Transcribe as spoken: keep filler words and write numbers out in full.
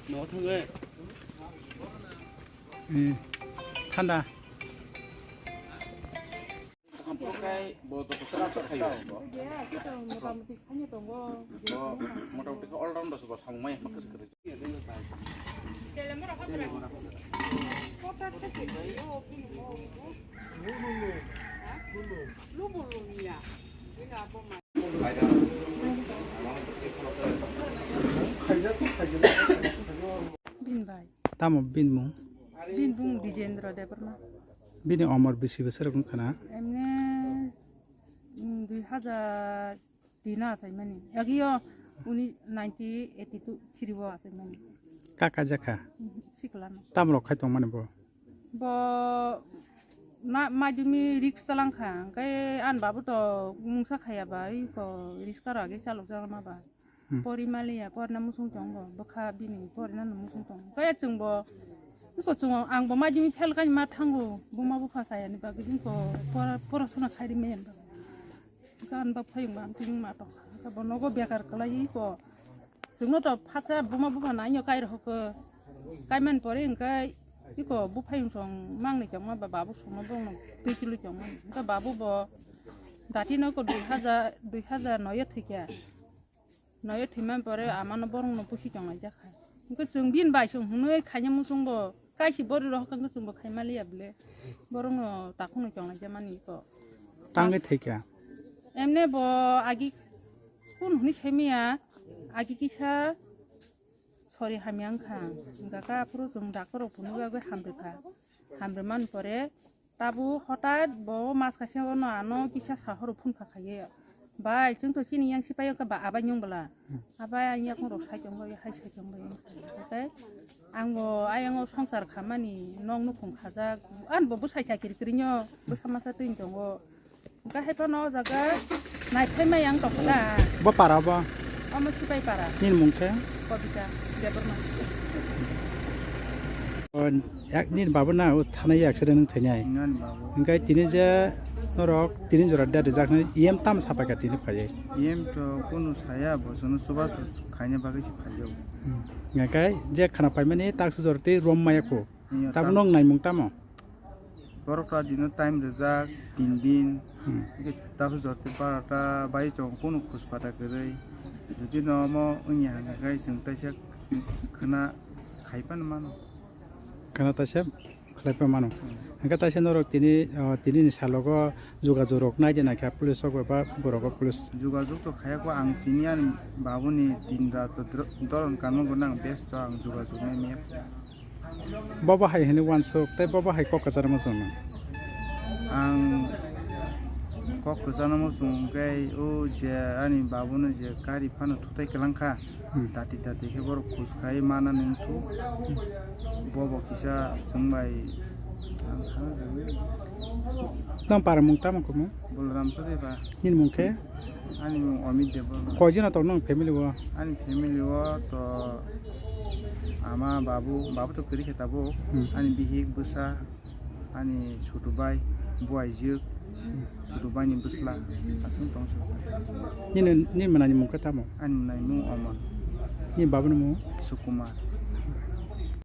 No thangwi. Hmm. Thanda. Bo to kusura sa khayo. Bo motamoti all rounder se bo samung mai makhe se kwrwi. Bin bai. Tamo bin mung? Bin bung Dijendra Debbarma. Bini omor bisi bwsarok wngkha na? Emne, mm, dui hazar tino achaimani. Yagio uni ninety eighty two three o achaimani. Kaka jakha? Mhm, siklano. Tamrok khai tongmani bo? Bo na, madhyamik risk chalangkha, hwnkhe ani babu to mungsa khaya ba, iko risk aro age chalok jagma ba. Hmm. Pori maliya, porina musung tongo, bwkha bini porina no musung tongo. Kaya chwngbo, iko chwng, angbo madhyamik fail kani ma thango, buma bupha sayani bagwi, iko pora-, porasona khairi maya ni bagwi. Gan ba phayung ba, ang chini ma tong. Abo nogo bekar kwlai iko. Chwngno to phatsa buma bupha naino kai rohok. Kai man pore hwnkhe iko buphayung song mangni chongma ba babu songma bongno twi chului chongma. Hwnkhe babu bo dati no iko dui hazar, dui hazar noyo thwikya. Noyo thwimani pore amano borokno pusi tonglaijak kha. Hwnkhe chwng bini bai chwng hwnwi khaina muchungbo kaisa borok rok hwnkhe chwngbo khaimaliya bwle. Borokno takhukno tonglaijamani iko. Tangwi thwikha? Emne bo agi kun hwnwi saimaya, agi kisa sori hamya wngkha. Hwnkhe aphuru chwng doctor rok phunukgwi hamrwkha. Hamrwmani pore Tabu hotat bo mas kaisa no ano kisa sahoro phone kha khaye. Bai, chwng to chini yang sipai ka ba abai nyung bala. Abai ang yakung rok sai chong bai, hai sai chong bai. Oke. Ang bo ayang o songsar khamani nong nukhung khajak. An bo bwsai chakiri krinyo, bwsa masa twi tongo. Ka hai phano o jaga nai phai mai ang tong kha. Bo para bo? Omo sipai para. Nini mung khe? Kobita Debbarma. O, yak-, nini babu na o thanai accident wng thainai. Nani babu. Hingkai tini je norok tini jora date rijak nai, E M tam sapai kha tini phaiwi. E M to kunu saya, bo chwngno chubachu khaina bagwi se phaiyo. Hmm. Hingkai je khana paimani taksa jora tei rom maya kho. Iya, tabuk tam- nwng naimung tamo? Borok ta dino time rijak, tin din. Hmm. Eke tabuk jora tei barota bai chong kunu khuspata kwrwi. Jodi no omo wngya hwnka khe chwng taisa khwna khai phano mano. Khwna taisa khlai phano mano. Hmm. Hwnkhe taisa norok tini, o, tini ni salogo jogajog rok nai de naikha police rok ba borok o police. Jogajog to khaya kho, ang tini ani babuni din rat to dro-, doron kanma bo nang besto ang jogajog nai maya. Bobo hai hwnwi uansuk tei bobo hai kok kwcharma chwngno. Ang kok kwcharma chwng hwnkhe o je ani babuno je gari phano thutai kwlangkha, hmm, dati dati khe borok khus khai mana nung thu. Bobo kisa chwng bai ang sana jagwi. Nang para mung tamo khumu? Balaram Chowdhury ba. Nini mung khe? Ani mung Amit Debbarma. Koi jona tongo nwng family o? Ani family o to ama, babu, babu to kwrwi khe tabuk. Hmm. Ani bihik, bwsa, ani chutu bai, buaijwk, hmm, chutu bai ni bwsla, aswk tong se. Nini, nini mwnani mung khe tamo? Ani mwnani mung Omon. Nini babu ni mung? Sukumar.